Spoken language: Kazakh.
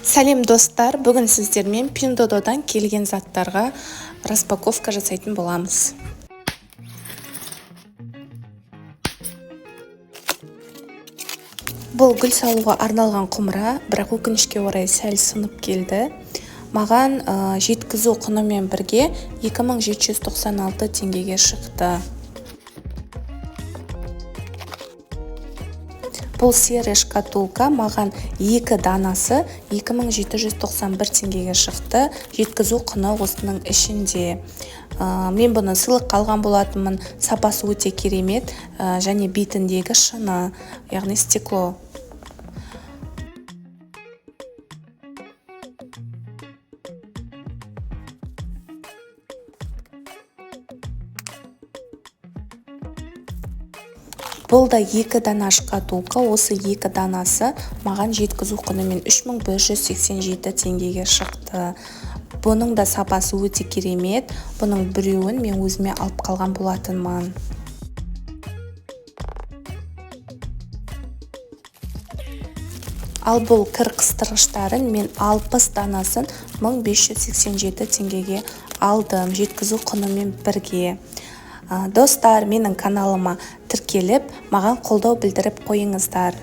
Сәлем, достар! Бүгін сіздермен Пиндуодуодан келген заттарға распаковка жасайтын боламыз. Бұл гүл салуға арналған құмыра, бірақ өкінішке орай сәл сынып келді. Маған жеткізу құнымен бірге 2796 теңгеге шықты. Бұл серый шкатулка маған екі данасы 2791 теңгеге шықты, жеткізу құны осының ішінде. Мен бұны сыйлыққа алған болатынмын. Сапасы өте керемет және бетіндегі шыны, яғни стекло. Бұл да екі дана шкатулка. Осы екі данасы маған жеткізу құнымен 3187 теңгеге шықты. Бұның да сапасы өте керемет. Бұның біреуін мен өзіме алып қалған болатынмын. Ал бұл кір қыстырғыштарын мен 60 данасын 1587 теңгеге алдым, жеткізу құнымен бірге. Достар, менің каналыма тіркеліп, маған қолдау білдіріп қойыңыздар.